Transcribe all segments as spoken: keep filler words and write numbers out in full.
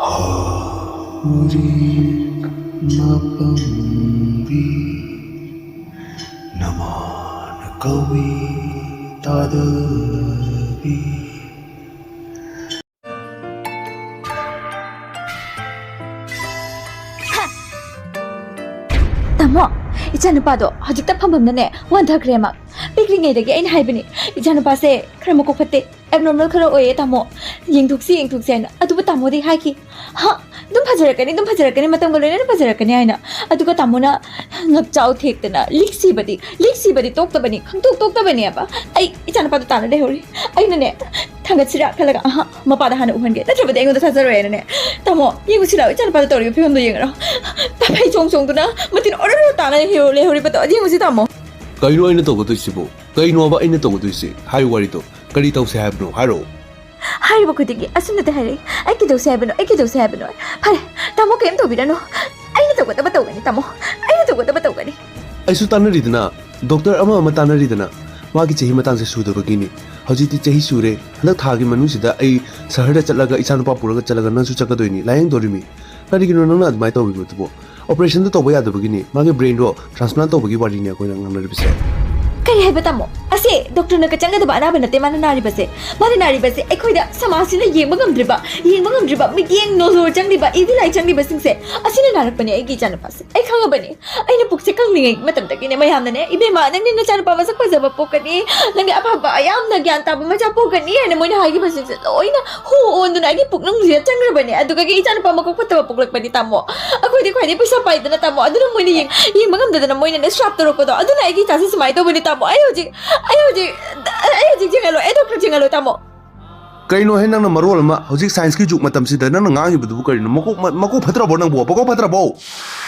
ꯍꯧꯔꯤ ꯃꯄꯪꯕꯤ ꯅꯃꯥꯅ ꯀꯧꯏ ꯇꯥꯗꯕꯤ꯫ ꯇꯥꯃꯣ, ꯏꯆꯥꯅꯨꯄꯥꯗꯣ ꯍꯧꯖꯤꯛꯇ ꯐꯝꯐꯝꯅꯅꯦ ꯋꯥꯟꯊꯈ꯭ꯔꯦ ꯃꯥ꯫ ꯄꯤꯛꯂꯤꯉꯩꯗꯒꯤ ꯑꯩꯅ ꯍꯥꯏꯕꯅꯤ, ꯏꯆꯥꯅꯨꯄꯥꯁꯦ ꯈꯔ ꯃꯀꯣꯛ ꯐꯠꯇꯦ, ꯑꯦꯕꯅꯣꯔꯃꯦꯜ ꯈꯔ ꯑꯣꯏꯌꯦ ꯇꯥꯃꯣ, ꯌꯦꯡꯊꯣꯛꯁꯤ ꯌꯦꯡꯊꯣꯛꯁꯤ ꯍꯥꯏꯅ꯫ ꯑꯗꯨꯕꯨ ꯇꯥꯃꯣꯗꯤ ꯍꯥꯏꯈꯤ, ꯍꯥ, ꯑꯗꯨꯝ ꯐꯖꯔꯛꯀꯅꯤ, ꯑꯗꯨꯝ ꯐꯖꯔꯛꯀꯅꯤ, ꯃꯇꯝꯒ ꯂꯣꯏꯅꯅ ꯐꯖꯔꯛꯀꯅꯤ ꯍꯥꯏꯅ꯫ ꯑꯗꯨꯒ ꯇꯥꯃꯣꯅ ꯉꯛꯆꯥꯎ ꯊꯦꯛꯇꯅ ꯂꯤꯛ ꯁꯤꯕꯗꯤ, ꯂꯤꯛ ꯁꯤꯕꯗꯤ ꯇꯣꯛꯇꯕꯅꯤ, ꯈꯪꯇꯣꯛ ꯇꯣꯛꯇꯕꯅꯦꯕ꯫ ꯑꯩ ꯏꯆꯥꯅꯨꯄꯥꯗꯣ ꯇꯥꯅ ꯂꯩꯍꯧꯔꯤ꯫ ꯑꯩꯅꯅꯦ ꯊꯥꯡꯒꯠꯁꯤꯔꯥ ꯈꯜꯂꯒ, ꯑꯍꯥ, ꯃꯄꯥꯗ ꯍꯥꯟꯅ ꯎꯍꯟꯒꯦ, ꯅꯠꯇ꯭ꯔꯕꯗꯤ ꯑꯩꯉꯣꯟꯗ ꯊꯥꯖꯔꯣꯏ ꯍꯥꯏꯅꯅꯦ꯫ ꯇꯥꯃꯣ, ꯌꯦꯡꯉꯨꯁꯤ ꯂꯥꯛꯑꯣ, ꯏꯆꯥꯅꯨꯄꯥꯗꯣ ꯇꯧꯔꯤꯕ ꯐꯤꯕꯝꯗꯣ ꯌꯦꯡꯉꯔꯣ꯫ ꯐꯩ ꯆꯣꯡ ꯆꯣꯡꯗꯨꯅ ꯃꯇꯤꯟ ꯑꯣꯔꯣ ꯑꯣꯔꯣ ꯇꯥꯅ ꯂꯩꯍꯧ-, ꯂꯩꯍꯧꯔꯤꯕꯗꯣ ꯑꯗꯨ ꯌꯦꯡꯉꯨꯁꯤ ꯇꯥꯃꯣ꯫ ꯀꯩꯅꯣ ꯑꯩꯅ ꯇꯧꯒꯗꯣꯏꯁꯤꯕꯨ? ꯀꯩꯅꯣꯕ ꯑꯩꯅ ꯇꯧꯒꯗꯣꯏꯁꯦ? ꯍꯥꯏꯌꯨ ꯋꯥꯔꯤꯗꯣ꯫ ꯀꯔꯤ ꯇꯧꯁꯦ ꯍꯥꯏꯕꯅꯣ? ꯍꯥꯏꯔꯛꯑꯣ꯫ ꯍꯥꯏꯔꯤꯕ ꯈꯨꯗꯤꯡꯒꯤ ꯑꯁꯨꯝꯅꯗꯤ ꯍꯥꯏꯔꯛꯏ, "ꯑꯩ ꯀꯩꯗꯧꯁꯦ ꯍꯥꯏꯕꯅꯣ? ꯑꯩ ꯀꯩꯗꯧꯁꯦ ꯍꯥꯏꯕꯅꯣ?" ꯐꯔꯦ, ꯇꯥꯃꯣ ꯀꯩꯝ ꯇꯧꯕꯤꯔꯅꯨ꯫ ꯑꯩꯅ ꯇꯧꯒꯗꯕ ꯇꯧꯒꯅꯤ ꯇꯥꯃꯣ, ꯑꯩꯅ ꯇꯧꯒꯗꯕ ꯇꯧꯒꯅꯤ꯫ ꯑꯩꯁꯨ ꯇꯥꯟꯅꯔꯤꯗꯅ, ꯗꯣꯛꯇꯔ ꯑꯃ ꯑꯃ ꯇꯥꯟꯅꯔꯤꯗꯅ꯫ ꯃꯥꯒꯤ ꯆꯍꯤ ꯃꯇꯥꯡꯁꯦ ꯁꯨꯗꯕꯒꯤꯅꯤ꯫ ꯍꯧꯖꯤꯛꯇꯤ ꯆꯍꯤ ꯁꯨꯔꯦ꯫ ꯍꯟꯗꯛ ꯊꯥꯒꯤ ꯃꯅꯨꯡꯁꯤꯗ ꯑꯩ ꯁꯍꯔꯗ ꯆꯠꯂꯒ ꯏꯆꯥꯅꯨꯄꯥ ꯄꯨꯔꯒ ꯆꯠꯂꯒ ꯅꯪꯁꯨ ꯆꯠꯀꯗꯣꯏꯅꯤ, ꯂꯥꯏꯌꯦꯡꯗꯧꯔꯤꯃꯤ꯫ ꯀꯔꯤꯒꯤꯅꯣ ꯅꯪꯅ ꯑꯗꯨꯃꯥꯏꯅ ꯇꯧꯔꯤꯕꯗꯨꯕꯣ? ꯑꯣꯄꯔꯦꯁꯟꯗꯣ ꯇꯧꯕ ꯌꯥꯗꯕꯒꯤꯅꯤ꯫ ꯃꯥꯒꯤ ꯕ꯭ꯔꯦꯟꯗꯣ ꯇ꯭ꯔꯥꯟꯁꯄ꯭ꯂꯥꯟ ꯇꯧꯕꯒꯤ ꯋꯥꯔꯤꯅꯤ ꯑꯩꯈꯣꯏꯅ ꯉꯥꯡꯅꯔꯤꯕꯁꯦ꯫ ꯀꯔꯤ ꯍꯥꯏꯕ ꯇꯥꯃꯣ? ꯑꯁꯦ ꯗꯣꯛꯇꯔꯅꯒ ꯆꯪꯒꯗꯕ ꯑꯅꯥꯕ ꯅꯠꯇꯦ ꯃꯥꯅ ꯅꯥꯔꯤꯕꯁꯦ꯫ ꯃꯥꯅ ꯅꯥꯔꯤꯕꯁꯦ ꯑꯩꯈꯣꯏꯗ ꯁꯃꯥꯖꯁꯤꯅ ꯌꯦꯡꯕ ꯉꯝꯗ꯭ꯔꯤꯕ, ꯌꯦꯡꯕ ꯉꯝꯗ꯭ꯔꯤꯕ ꯃꯤꯠꯌꯦꯡ ꯅꯣꯂꯨꯔ ꯆꯪꯂꯤꯕ, evil eye ꯆꯪꯂꯤꯕꯁꯤꯡꯁꯦ, ꯑꯁꯤꯅ ꯅꯥꯔꯛꯄꯅꯦ ꯑꯩꯒꯤ ꯏꯆꯥꯅꯨꯄꯥꯁꯦ꯫ ꯑꯩ ꯈꯪꯉꯕꯅꯤ꯫ ꯑꯩꯅ ꯄꯨꯛꯁꯦ ꯀꯪꯂꯤꯉꯩ ꯃꯇꯝꯗꯒꯤꯅꯦ ꯃꯌꯥꯝꯅꯅꯦ, "ꯏꯕꯦꯝꯃ, ꯅꯪꯗꯤ ꯅꯆꯥꯅꯨꯄꯥ ꯃꯁꯛ ꯐꯖꯕ ꯄꯣꯛꯀꯅꯤ, ꯅꯪꯗꯤ ꯑꯐꯕ ꯌꯥꯝꯅ ꯒ꯭ꯌꯥꯟ ꯇꯥꯕ ꯃꯆꯥ ꯄꯣꯛꯀꯅꯤ" ꯍꯥꯏꯅ ꯃꯣꯏꯅ ꯍꯥꯏꯈꯤꯕꯁꯤꯡꯁꯦ ꯂꯣꯏꯅ ꯍꯨ ꯑꯣꯟꯗꯨꯅ ꯑꯩꯒꯤ ꯄꯨꯛꯅꯨꯡꯁꯤꯗ ꯆꯪꯈ꯭ꯔꯕꯅꯦ꯫ ꯑꯗꯨꯗꯒꯤ ꯏꯆꯥꯅꯨꯄꯥ ꯃꯀꯣꯛ ꯐꯠꯇꯕ ꯄꯣꯛꯂꯛꯄꯅꯤ ꯇꯥꯃꯣ꯫ ꯑꯩꯈꯣꯏꯗꯤ ꯈ꯭ꯋꯥꯏꯗꯒꯤ ꯄꯩꯁꯥ ꯄꯥꯏꯗꯅ ꯇꯥꯃꯣ, ꯑꯗꯨꯅ ꯃꯣꯏꯅ ꯌꯦꯡ-, ꯌꯦꯡꯕ ꯉꯝꯗꯗꯅ ꯃꯣꯏꯅꯅꯦ ꯁ꯭ꯔꯥꯞ ꯇꯧꯔꯛꯄꯗꯣ, ꯑꯗꯨꯅ ꯑꯩꯒꯤ ꯏꯆꯥꯁꯦ ꯁꯨꯃꯥꯏꯅ ꯇꯧꯕꯅꯤ ꯇꯥꯃꯣ꯫ ꯑꯩ ꯍꯧꯖꯤꯛ, ꯑꯩ ꯍꯧꯖꯤꯛ, ꯑꯩ ꯍꯧꯖꯤꯛ ꯆꯦꯡꯍꯜꯂꯣ, ꯑꯩ ꯗꯣꯛꯇꯔ ꯆꯦꯡꯍꯜꯂꯣ ꯇꯥꯃꯣ꯫ ꯀꯩꯅꯣꯍꯦ, ꯅꯪꯅ ꯃꯔꯣꯜ ꯑꯃ ꯍꯧꯖꯤꯛ ꯁꯥꯏꯟꯁꯀꯤ ꯖꯨꯛ ꯃꯇꯝꯁꯤꯗ ꯅꯪꯅ ꯉꯥꯡꯉꯤꯕꯗꯨꯕꯨ ꯀꯔꯤꯅꯣ? ꯃꯀꯣꯛ ꯃ-, ꯃꯀꯣꯛ ꯐꯠꯇ꯭ꯔꯕꯣ ꯅꯪꯕꯨ? ꯃꯀꯣꯛ ꯐꯠꯇ꯭ꯔꯕꯣ?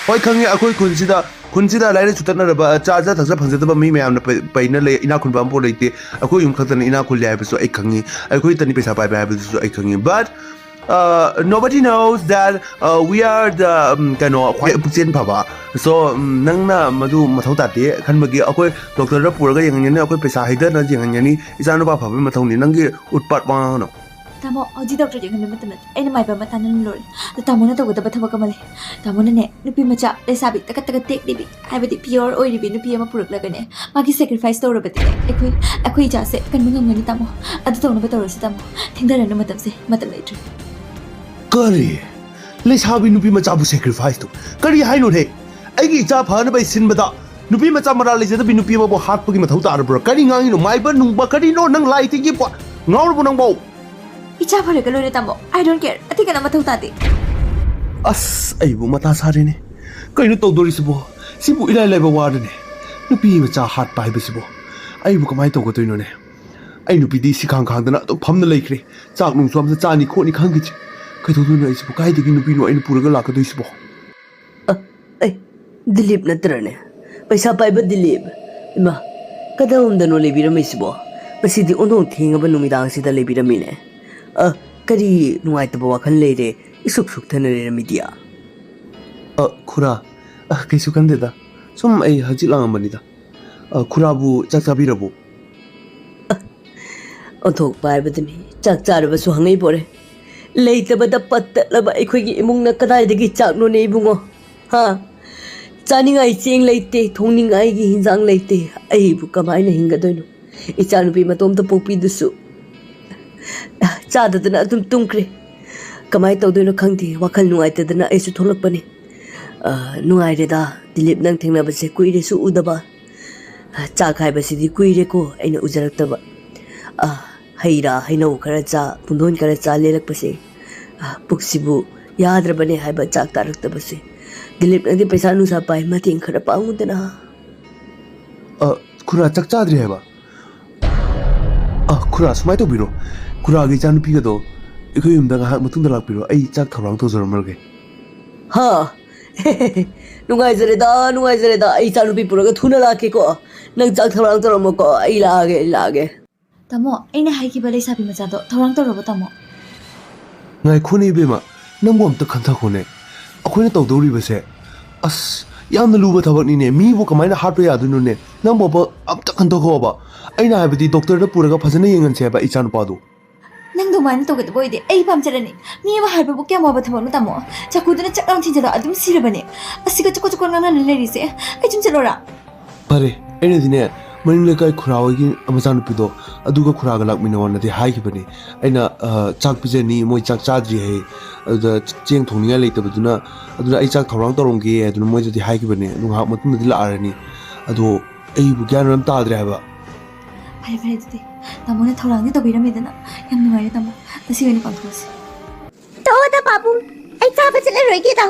ꯍꯣꯏ, ꯈꯪꯉꯤ, ꯑꯩꯈꯣꯏ ꯈꯨꯟꯁꯤꯗ, ꯈꯨꯟꯁꯤꯗ ꯂꯥꯏꯔꯤꯛ ꯂꯥꯏꯁꯨ ꯇꯠꯅꯔꯕ, ꯆꯥꯖ ꯊꯛꯆ ꯐꯪꯖꯗꯕ ꯃꯤ ꯃꯌꯥꯝꯅ ꯄꯩ-, ꯄꯩꯅ ꯂꯩ, ꯏꯅꯥꯛ ꯈꯨꯟꯕ ꯑꯃꯐꯥꯎ ꯂꯩꯇꯦ꯫ ꯑꯩꯈꯣꯏ ꯌꯨꯝ ꯈꯛꯇꯅ ꯏꯅꯥꯛ ꯈꯨꯜꯂꯦ ꯍꯥꯏꯕꯁꯨ ꯑꯩ ꯈꯪꯉꯤ, ꯑꯩꯈꯣꯏꯇꯅꯤ ꯄꯩꯁꯥ ꯄꯥꯏꯕ ꯍꯥꯏꯕꯗꯨꯁꯨ ꯑꯩ ꯈꯪꯉꯤ꯫ But uh, nobody knows that uh, we are the, um, ꯀꯩꯅꯣ, ꯈ꯭ꯋꯥꯏ ꯄꯨꯛꯆꯦꯜ ꯐꯕ꯫ So, ꯎꯝ, ꯅꯪꯅ ꯃꯗꯨ ꯃꯊꯧ ꯇꯥꯗꯦ ꯈꯟꯕꯒꯤ ꯑꯩꯈꯣꯏ ꯗꯣꯛꯇꯔꯗ ꯄꯨꯔꯒ ꯌꯦꯡꯍꯟꯒꯅꯤ, ꯑꯩꯈꯣꯏ ꯄꯩꯁꯥ ꯍꯩꯗꯅ ꯌꯦꯡꯍꯟꯒꯅꯤ꯫ ꯏꯆꯥꯅꯨꯄꯥ ꯐꯕꯒꯤ ꯃꯊꯧꯅꯤ, ꯅꯪꯒꯤ ꯎꯠꯄꯥꯠ ꯋꯥ ꯉꯥꯡꯒꯅꯨ꯫ ꯇꯥꯃꯣ, ꯍꯧꯖꯤꯛ ꯗꯣꯛꯇꯔ ꯌꯦꯡꯍꯟꯕ ꯃꯇꯝ ꯅꯠꯇꯦ꯫ ꯑꯩꯅ ꯃꯥꯏꯕ ꯑꯃ ꯇꯥꯟꯅꯔ ꯂꯣꯏꯔꯦ꯫ ꯑꯗꯣ ꯇꯥꯃꯣꯅ ꯇꯧꯒꯗꯕ ꯊꯕꯛ ꯑꯃ ꯂꯩ꯫ ꯇꯥꯃꯣꯅꯅꯦ, ꯅꯨꯄꯤ ꯃꯆꯥ, ꯂꯩꯁꯥꯕꯤ ꯇꯀꯠ ꯇꯀꯠ ꯇꯦꯛꯂꯤꯕꯤ, ꯍꯥꯏꯕꯗꯤ ꯄꯤꯌꯣꯔ ꯑꯣꯏꯔꯤꯕꯤ ꯅꯨꯄꯤ ꯑꯃ ꯄꯨꯔꯛꯂꯒꯅꯦ, ꯃꯥꯒꯤ ꯁꯦꯀ꯭ꯔꯤꯐꯥꯏꯁ ꯇꯧꯔꯕꯗꯤꯅꯦ, ꯑꯩꯈꯣꯏ ꯑꯩꯈꯣꯏ ꯏꯆꯥꯁꯦ ꯀꯟꯕ ꯉꯝꯒꯅꯤ ꯇꯥꯃꯣ꯫ ꯑꯗꯨ ꯇꯧꯅꯕ ꯇꯧꯔꯁꯤ ꯇꯥꯃꯣ꯫ ꯊꯦꯡꯊꯔꯅꯨ ꯃꯇꯝꯁꯦ, ꯃꯇꯝ ꯂꯩꯇ꯭ꯔꯦ꯫ ꯀꯔꯤ? ꯂꯩꯁꯥꯕꯤ ꯅꯨꯄꯤ ꯃꯆꯥꯕꯨ ꯁꯦꯀ꯭ꯔꯤꯐꯥꯏꯁꯇꯨ? ꯀꯔꯤ ꯍꯥꯏꯅꯣꯍꯦ? ꯑꯩꯒꯤ ꯏꯆꯥ ꯐꯅꯕ ꯑꯩ ꯁꯤꯟꯕꯗ ꯅꯨꯄꯤ ꯃꯆꯥ ꯃꯔꯥꯜ ꯂꯩꯖꯗꯕꯤ ꯅꯨꯄꯤ ꯑꯃꯕꯨ ꯍꯥꯠꯄꯒꯤ ꯃꯊꯧ ꯇꯥꯔꯕ꯭ꯔꯥ? ꯀꯔꯤ ꯉꯥꯡꯉꯤꯅꯣ? ꯃꯥꯏꯕ ꯅꯨꯡꯕ ꯀꯔꯤꯅꯣ? ꯅꯪ ꯂꯥꯏ ꯇꯤꯟꯒꯤ ꯄꯣ-, ꯉꯥꯎꯔꯕꯣ ꯅꯪꯕꯣ? ꯏꯆꯥ ꯐꯔꯒ ꯂꯣꯏꯔꯦ ꯇꯥꯃꯣ꯫ I don't care꯫ ꯑꯇꯩ ꯀꯅꯥ ꯃꯊꯧ ꯇꯥꯗꯦ꯫ ꯑꯁ, ꯑꯩꯕꯨ ꯃꯊꯥ ꯁꯥꯔꯦꯅꯦ꯫ ꯀꯩꯅꯣ ꯇꯧꯗꯣꯔꯤꯁꯤꯕꯣ? ꯁꯤꯕꯨ ꯏꯔꯥꯏ ꯂꯥꯏꯕ ꯋꯥꯔꯅꯦ꯫ ꯅꯨꯄꯤ ꯃꯆꯥ ꯍꯥꯠꯄ ꯍꯥꯏꯕꯁꯤꯕꯣ? ꯑꯩꯕꯨ ꯀꯃꯥꯏꯅ ꯇꯧꯒꯗꯣꯏꯅꯣꯅꯦ? ꯑꯩ ꯅꯨꯄꯤꯗꯤ ꯁꯤꯈꯥꯡ ꯈꯥꯡꯗꯅ ꯑꯗꯨꯝ ꯐꯝꯅ ꯂꯩꯈ꯭ꯔꯦ꯫ ꯆꯥꯛ ꯅꯨꯡꯁꯨ ꯑꯝꯇ ꯆꯥꯅꯤ ꯈꯣꯠꯅꯤ ꯈꯪꯈꯤꯗ꯭ꯔꯦ꯫ ꯀꯩꯗꯧꯗꯣꯏꯅꯣ ꯑꯩꯁꯤꯕꯨ? ꯀꯥꯏꯗꯒꯤ ꯅꯨꯄꯤꯅꯣ ꯑꯩꯅ ꯄꯨꯔꯒ ꯂꯥꯛꯀꯗꯣꯏꯁꯤꯕꯣ? ꯑ, ꯑꯩ, ꯗꯤꯂꯤꯞ ꯅꯠꯇ꯭ꯔꯅꯦ? ꯄꯩꯁꯥ ꯄꯥꯏꯕ ꯗꯤꯂꯤꯞ꯫ ꯏꯃꯥ, ꯀꯗꯥꯏꯔꯣꯝꯗꯅꯣ ꯂꯩꯕꯤꯔꯝꯃꯤꯁꯤꯕꯣ? ꯉꯁꯤꯗꯤ ꯑꯣꯟꯊꯣꯛ ꯊꯦꯡꯉꯕ ꯅꯨꯃꯤꯗꯥꯡꯁꯤꯗ ꯂꯩꯕꯤꯔꯝꯃꯤꯅꯦ꯫ ꯑ, ꯀꯔꯤ ꯅꯨꯡꯉꯥꯏꯇꯕ ꯋꯥꯈꯜ ꯂꯩꯔꯦ? ꯏꯁꯨꯛ ꯁꯨꯛꯊꯅ ꯂꯩꯔꯝꯃꯤꯗꯤ꯫ ꯑ, ꯈꯨꯔꯥ, ꯑ, ꯀꯩꯁꯨ ꯈꯟꯗꯦꯗ꯫ ꯁꯨꯝ ꯑꯩ ꯍꯛꯆꯤꯠ ꯂꯥꯡꯉꯝꯕꯅꯤꯗ꯫ ꯑ, ꯈꯨꯔꯥꯕꯨ ꯆꯥꯛ ꯆꯥꯕꯤꯔꯕꯣ? ꯑꯣꯟꯊꯣꯛꯄ ꯍꯥꯏꯕꯗꯨꯅꯤ, ꯆꯥꯛ ꯆꯥꯔꯕꯁꯨ ꯍꯪꯉꯛꯏ ꯄꯣꯔꯦ꯫ ꯂꯩꯇꯕꯗ ꯄꯠ ꯇꯠꯂꯕ ꯑꯩꯈꯣꯏꯒꯤ ꯏꯃꯨꯡꯅ ꯀꯗꯥꯏꯗꯒꯤ ꯆꯥꯛꯅꯣꯅꯦ ꯏꯕꯨꯡꯉꯣ? ꯍꯥ? ꯆꯥꯅꯤꯡꯉꯥꯏ ꯆꯦꯡ ꯂꯩꯇꯦ, ꯊꯣꯡꯅꯤꯡꯉꯥꯏꯒꯤ ꯍꯤꯟꯖꯥꯡ ꯂꯩꯇꯦ꯫ ꯑꯩꯕꯨ ꯀꯃꯥꯏꯅ ꯍꯤꯡꯒꯗꯣꯏꯅꯣ? ꯏꯆꯥꯅꯨꯄꯤ ꯃꯇꯣꯝꯇ ꯄꯣꯛꯄꯤꯗꯨꯁꯨ ꯆꯥꯗꯗꯅ ꯑꯗꯨꯝ ꯇꯨꯝꯈ꯭ꯔꯦ꯫ ꯀꯃꯥꯏꯅ ꯇꯧꯗꯣꯏꯅꯣ ꯈꯪꯗꯦ꯫ ꯋꯥꯈꯜ ꯅꯨꯡꯉꯥꯏꯇꯗꯅ ꯑꯩꯁꯨ ꯊꯣꯛꯂꯛꯄꯅꯦ꯫ ꯑ, ꯅꯨꯡꯉꯥꯏꯔꯦꯗ, ꯗꯤꯂꯤꯞ, ꯅꯪ ꯊꯦꯡꯅꯕꯁꯦ ꯀꯨꯏꯔꯦꯁꯨ ꯎꯗꯕ꯫ ꯆꯥꯛ ꯍꯥꯏꯕꯁꯤꯗꯤ ꯀꯨꯏꯔꯦꯀꯣ ꯑꯩꯅ ꯎꯖꯔꯛꯇꯕ꯫ ꯑ, ꯍꯩ ꯔꯥ, ꯍꯩꯅꯧ ꯈꯔ ꯆꯥ, ꯄꯨꯡꯗꯣꯟ ꯈꯔ ꯆꯥ ꯂꯦꯜꯂꯛꯄꯁꯦ꯫ ꯑ, ꯄꯨꯛꯁꯤꯕꯨ ꯌꯥꯗ꯭ꯔꯕꯅꯦ ꯍꯥꯏꯕ ꯆꯥꯛ ꯇꯥꯔꯛꯇꯕꯁꯦ꯫ ꯗꯤꯂꯤꯞ, ꯅꯪꯗꯤ ꯄꯩꯁꯥ ꯅꯨꯡꯁꯥ ꯄꯥꯏ, ꯃꯇꯦꯡ ꯈꯔ ꯄꯥꯡꯉꯨꯗꯅ꯫ ꯑ, ꯈꯨꯔꯥ, ꯆꯥꯛ ꯆꯥꯗ꯭ꯔꯤ ꯍꯥꯏꯕ? ꯑ, ꯈꯨꯔꯥ, ꯁꯨꯃꯥꯏꯅ ꯇꯧꯕꯤꯔꯣ꯫ ꯈꯨꯔꯥꯒꯤ ꯏꯆꯥꯅꯨꯄꯤꯒꯗꯣ ꯑꯩꯈꯣꯏ ꯌꯨꯝꯗ ꯉꯥꯏꯍꯥꯛ ꯃꯇꯨꯡꯗ ꯂꯥꯛꯄꯤꯔꯣ, ꯑꯩ ꯆꯥꯛ ꯊꯧꯔꯥꯡ ꯇꯧꯖꯔꯝꯃꯒꯦ꯫ ꯍꯥ? ꯅꯨꯡꯉꯥꯏꯖꯔꯦꯗ, ꯅꯨꯡꯉꯥꯏꯖꯔꯦꯗ꯫ ꯑꯩ ꯏꯆꯥꯅꯨꯄꯤ ꯄꯨꯔꯒ ꯊꯨꯅ ꯂꯥꯛꯀꯦꯀꯣ꯫ ꯅꯪ ꯆꯥꯛ ꯊꯧꯔꯥꯡ ꯇꯧꯔꯝꯃꯣꯀꯣ, ꯑꯩ ꯂꯥꯛꯑꯒꯦ, ꯑꯩ ꯂꯥꯛꯑꯒꯦ꯫ ꯇꯥꯃꯣ, ꯑꯩꯅ ꯍꯥꯏꯈꯤꯕ ꯂꯩꯁꯥꯕꯤ ꯃꯆꯥꯗꯣ ꯊꯧꯔꯥꯡ ꯇꯧꯔꯕꯣ ꯇꯥꯃꯣ? ꯉꯥꯏꯈꯣꯅꯦ ꯏꯕꯦꯝꯃ, ꯅꯪꯕꯨ ꯑꯝꯇ ꯈꯟꯊꯈꯣꯅꯦ꯫ ꯑꯩꯈꯣꯏꯅ ꯇꯧꯗꯧꯔꯤꯕꯁꯦ, ꯑꯁ, ꯌꯥꯝꯅ ꯂꯨꯕ ꯊꯕꯛꯅꯤꯅꯦ꯫ ꯃꯤꯕꯨ ꯀꯃꯥꯏꯅ ꯍꯥꯠꯄ ꯌꯥꯗꯣꯏꯅꯣꯅꯦ? ꯅꯪꯕꯨ ꯑꯝꯇ ꯈꯟꯊꯈꯣꯕ꯫ ꯑꯩꯅ ꯍꯥꯏꯕꯗꯤ ꯗꯣꯛꯇꯔꯗ ꯄꯨꯔꯒ ꯐꯖꯅ ꯌꯦꯡꯍꯟꯁꯦ ꯍꯥꯏꯕ ꯏꯆꯥꯅꯨꯄꯥꯗꯨ꯫ ꯅꯪ ꯑꯗꯨꯃꯥꯏꯅ ꯇꯧꯒꯗꯕ ꯑꯣꯏꯗꯤ ꯑꯩ ꯄꯥꯝꯖꯔꯅꯤ꯫ ꯃꯤ ꯑꯃ ꯍꯥꯏꯕꯕꯨ ꯀꯌꯥꯝ ꯋꯥꯕ ꯊꯕꯛꯅꯣ ꯇꯥꯃꯣ? ꯆꯥꯛꯈꯨꯗꯨꯅ ꯆꯥꯛ ꯂꯥꯎ ꯊꯤꯟꯖꯤꯜꯂꯣ, ꯑꯗꯨꯝ ꯁꯤꯔꯕꯅꯦ꯫ ꯑꯁꯤꯒ ꯆꯀꯣ ꯆꯀꯣ ꯉꯥꯡꯅꯅ ꯂꯩꯔꯤꯁꯦ꯫ ꯑꯩ ꯁꯨꯝ ꯆꯠꯂꯣꯔꯥ? ꯐꯔꯦ, ꯑꯩꯅꯗꯤꯅꯦ, ꯃꯅꯤꯡ ꯂꯩꯀꯥꯏ ꯈꯨꯔꯥ ꯍꯣꯏꯒꯤ ꯃꯆꯥꯅꯨꯄꯤꯗꯣ, ꯑꯗꯨꯒ ꯈꯨꯔꯥꯒ ꯂꯥꯛꯃꯤꯟꯅꯧꯅꯗꯤ ꯍꯥꯏꯈꯤꯕꯅꯤ꯫ ꯑꯩꯅ, ꯑ, ꯆꯥꯛ ꯄꯤꯖꯅꯤ, ꯃꯣꯏ ꯆꯥꯛ ꯆꯥꯗ꯭ꯔꯤ ꯍꯥꯏ, ꯑꯗꯨꯗ ꯆꯦꯡ ꯊꯣꯡꯅꯤꯡꯉꯥꯏ ꯂꯩꯇꯕꯗꯨꯅ, ꯑꯗꯨꯅ ꯑꯩ ꯆꯥꯛ ꯊꯧꯔꯥꯡ ꯇꯧꯔꯝꯒꯦ ꯍꯥꯏꯗꯨꯅ ꯃꯣꯏꯗꯗꯤ ꯍꯥꯏꯈꯤꯕꯅꯦ꯫ ꯑꯗꯨ ꯉꯥꯏꯍꯥꯛ ꯃꯇꯨꯡꯗꯗꯤ ꯂꯥꯛꯑꯔꯅꯤ꯫ ꯑꯗꯣ ꯑꯩꯕꯨ ꯒ꯭ꯌꯥꯟ ꯃꯦꯟ ꯑꯃ ꯇꯥꯗ꯭ꯔꯦ ꯍꯥꯏꯕ꯫ ꯐꯔꯦ ꯐꯔꯦ, ꯑꯗꯨꯗꯤ ꯇꯥꯃꯣꯅ ꯊꯧꯔꯥꯡꯗꯤ ꯇꯧꯕꯤꯔꯝꯃꯦꯗꯅ, ꯌꯥꯝ ꯅꯨꯡꯉꯥꯏꯔꯦ ꯇꯥꯃꯣ꯫ ꯉꯁꯤ ꯑꯣꯏꯅ ꯄꯥꯡꯊꯣꯛꯑꯁꯤ꯫ ꯇꯣꯛꯑꯣꯗ ꯄꯥꯕꯨꯡ, ꯑꯩ ꯆꯥꯕ ꯆꯠꯂꯔꯣꯏꯒꯦꯗ꯫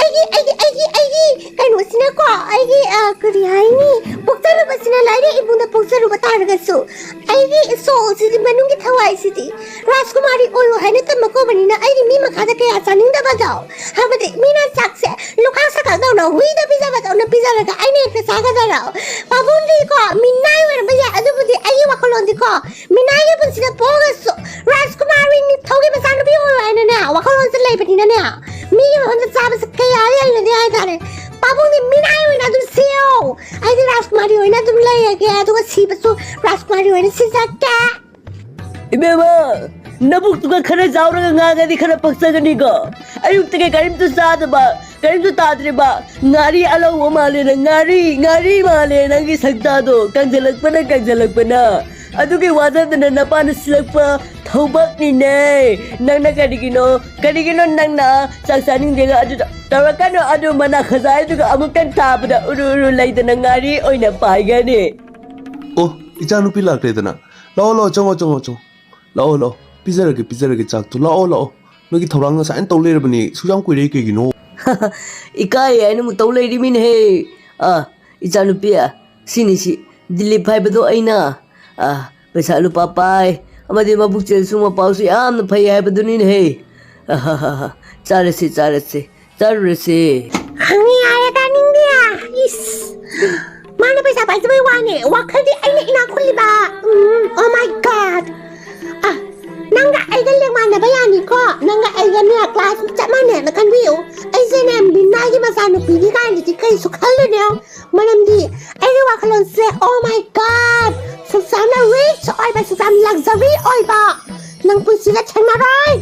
ꯑꯩꯒꯤ ꯑꯩꯒꯤ ꯑꯩꯒꯤ ꯑꯩꯒꯤ ꯀꯩꯅꯣꯁꯤꯅꯀꯣ, ꯑꯩꯒꯤ, ꯑ, ꯀꯔꯤ ꯍꯥꯏꯅꯤ, ꯄꯣꯛꯆꯔꯨꯕꯁꯤꯅ ꯂꯥꯏꯔꯤꯛ ꯏꯕꯨꯡꯗ ꯄꯣꯛꯆꯔꯨꯕ ꯇꯥꯔꯒꯁꯨ, ꯑꯩꯒꯤ ꯁꯣꯜꯁꯤꯗꯤ, ꯃꯅꯨꯡꯒꯤ ꯊꯋꯥꯏꯁꯤꯗꯤ ꯔꯥꯖꯀꯨꯃꯥꯔꯤ ꯑꯣꯏꯌꯨ ꯍꯥꯏꯅ ꯇꯝꯃꯛꯀꯣꯕꯅꯤꯅ, ꯑꯩꯒꯤ ꯃꯤ ꯃꯈꯥꯗ ꯀꯌꯥ ꯆꯥꯅꯤꯡꯗꯕꯗꯣ꯫ ꯍꯥꯏꯕꯗꯤ ꯃꯤꯅ ꯆꯥꯛꯁꯦ ꯂꯨꯈꯥꯛ ꯁꯈꯥꯛ ꯇꯧꯅ, ꯍꯨꯏꯗ ꯄꯤꯖꯕꯗꯧꯅ ꯄꯤꯖꯔꯒ ꯑꯩꯅ ꯍꯦꯛꯇ ꯆꯥꯒꯗꯔꯣ? ꯄꯥꯕꯨꯡꯗꯤꯀꯣ ꯃꯤꯅꯥꯏ ꯑꯣꯏꯔꯝꯕ ꯌꯥꯏ, ꯑꯗꯨꯕꯨꯗꯤ ꯑꯩꯒꯤ ꯋꯥꯈꯜꯂꯣꯟꯗꯤꯀꯣ, ꯃꯤꯅꯥꯏꯒꯤ ꯄꯨꯟꯁꯤꯗ ꯄꯣꯛꯑꯒꯁꯨ ꯔꯥꯖꯀꯨꯃꯥꯔꯤ ꯅꯤꯡꯊꯧꯒꯤ ꯃꯆꯥꯅꯨꯄꯤ ꯑꯣꯏꯌꯨ ꯍꯥꯏꯅꯅꯦ, ꯋꯥꯈꯜꯂꯣꯟꯁꯦ ꯂꯩꯕꯅꯤꯅꯅꯦ, ꯃꯤꯒꯤ ꯃꯐꯝꯗ ꯆꯥꯕꯁꯦ ꯀꯌꯥ ꯂꯩꯅꯗꯦ ꯍꯥꯏꯇꯥꯔꯦ꯫ ꯄꯥꯕꯨꯡꯗꯤ ꯃꯤꯅꯥꯏ ꯑꯣꯏꯅ ꯑꯗꯨꯝ ꯁꯤꯌꯣ, ꯑꯩꯗꯤ ꯔꯥꯖꯀꯨꯃꯥꯔꯤ ꯑꯣꯏꯅ ꯑꯗꯨꯝ ꯂꯩꯔꯒꯦ, ꯑꯗꯨꯒ ꯁꯤꯕꯁꯨ ꯔꯥꯖꯀꯨꯃꯥꯔꯤ ꯑꯣꯏꯅ ꯁꯤꯖꯒꯦ꯫ ꯏꯕꯦꯝꯃ, ꯅꯕꯨꯛꯇꯨꯒ ꯈꯔ ꯆꯥꯎꯔꯒ ꯉꯥꯡꯉꯗꯤ ꯈꯔ ꯄꯛꯆꯒꯅꯤꯀꯣ꯫ ꯑꯌꯨꯛꯇꯒꯤ ꯀꯔꯤꯝꯇ ꯆꯥꯗꯕ, ꯀꯔꯤꯝꯇ ꯇꯥꯗ꯭ꯔꯤꯕ, ꯉꯥꯔꯤ ꯑꯂꯧꯕ ꯃꯥꯜꯂꯦꯅ, ꯉꯥꯔꯤ, ꯉꯥꯔꯤ ꯃꯥꯜꯂꯦ ꯅꯪꯒꯤ ꯁꯛꯇꯥꯗꯣ, ꯀꯪꯁꯤꯜꯂꯛꯄꯅ, ꯀꯪꯁꯤꯜꯂꯛꯄꯅ꯫ ꯑꯗꯨꯒꯤ ꯋꯥꯖꯗꯅ ꯅꯄꯥꯅ ꯁꯤꯜꯂꯛꯄ ꯊꯧꯕꯛꯅꯤꯅꯦ꯫ ꯅꯪꯅ ꯀꯔꯤꯒꯤꯅꯣ, ꯀꯔꯤꯒꯤꯅꯣ ꯅꯪꯅ ꯆꯥꯛ ꯆꯥꯅꯤꯡꯗꯦꯒ ꯑꯗꯨ ꯇꯧꯔꯛꯀꯅꯨ, ꯑꯗꯨ ꯃꯅꯥ ꯈꯖꯥꯏꯗꯨꯒ ꯑꯃꯨꯛꯇꯪ ꯊꯥꯕꯗ ꯎꯔꯨ ꯎꯔꯨ ꯂꯩꯗꯅ ꯉꯥꯔꯤ ꯑꯣꯏꯅ ꯄꯥꯏꯒꯅꯤ꯫ ꯑꯣ, ꯏꯆꯥꯅꯨꯄꯤ ꯂꯥꯛꯈ꯭ꯔꯦꯗꯅ꯫ ꯂꯥꯛꯑꯣ, ꯂꯥꯛꯑꯣ, ꯆꯪꯉꯣ, ꯆꯪꯉꯣ, ꯆꯪꯉꯣ꯫ ꯂꯥꯛꯑꯣ, ꯂꯥꯛꯑꯣ꯫ ꯄꯤꯖꯔꯒꯦ, ꯄꯤꯖꯔꯒꯦ ꯆꯥꯛꯇꯣ꯫ ꯂꯥꯛꯑꯣ, ꯂꯥꯛꯑꯣ꯫ ꯅꯣꯏꯒꯤ ꯊꯧꯔꯥꯡ ꯉꯁꯥꯏꯅ ꯇꯧ ꯂꯩꯔꯕꯅꯦ꯫ ꯁꯨꯛ ꯌꯥꯝ ꯀꯨꯏꯔꯦ ꯀꯩꯒꯤꯅꯣ? ꯏꯀꯥꯏ ꯍꯥꯏꯅ ꯑꯃꯨꯛ ꯇꯧ ꯂꯩꯔꯤꯃꯤꯅꯦꯍꯦ꯫ ꯑꯥ, ꯏꯆꯥꯅꯨꯄꯤ, ꯁꯤꯅꯤ ꯁꯤ, ꯗꯤꯂꯤꯞ ꯍꯥꯏꯕꯗꯣ ꯑꯩꯅ꯫ ꯑꯥ, ꯄꯩꯁꯥ ꯂꯨꯄꯥ ꯄꯥꯏ, ꯑꯃꯗꯤ ꯃꯕꯨꯛꯆꯦꯜꯁꯨ ꯃꯄꯥꯎꯁꯨ ꯌꯥꯝꯅ ꯐꯩ ꯍꯥꯏꯕꯗꯨꯅꯤꯅꯦꯍꯦ꯫ ꯑꯍꯥꯍꯥꯍꯥ꯫ ꯆꯥꯔꯁꯤ, ꯆꯥꯔꯁꯤ, ꯆꯥꯔꯨꯔꯁꯤ꯫ ꯈꯪꯉꯤ ꯌꯥꯔꯦꯗ ꯅꯤꯡꯗꯤ꯫ ꯏꯁ꯫ ꯃꯥꯅ ꯄꯩꯁꯥ ꯄꯥꯏꯖꯕꯩ ꯋꯥꯅꯦ, ꯋꯥꯈꯜꯗꯤ ꯑꯩꯅ ꯏꯅꯥꯛ ꯈꯨꯜꯂꯤꯕ꯫ ꯎꯝ, oh my god꯫ ꯑ, ꯅꯪꯒ ꯑꯩꯒ ꯂꯦꯡꯃꯥꯟꯅꯕ ꯌꯥꯅꯤꯀꯣ? ꯅꯪꯒ ꯑꯩꯒꯅꯦ class ꯆꯞ ꯃꯥꯟꯅꯩꯅ ꯈꯟꯕꯤꯌꯨ꯫ ꯑꯩꯁꯦꯅꯦ ꯃꯤꯅꯥꯏꯒꯤ ꯃꯆꯥꯅꯨꯄꯤꯅꯤ ꯀꯥꯏꯅꯗꯤ ꯀꯩꯁꯨ ꯈꯜꯂꯨꯅꯦ꯫ ꯃꯔꯝꯗꯤ ꯑꯩꯒꯤ ꯋꯥꯈꯜꯂꯣꯟꯁꯦ, oh my god, ꯁꯨꯛ ꯌꯥꯝꯅ rich ꯑꯣꯏꯕ, ꯁꯨꯛ ꯌꯥꯝ luxury ꯑꯣꯏꯕ꯫ ꯅꯪ ꯄꯨꯟꯁꯤꯗ ꯊꯦꯡꯅꯔꯣꯏ꯫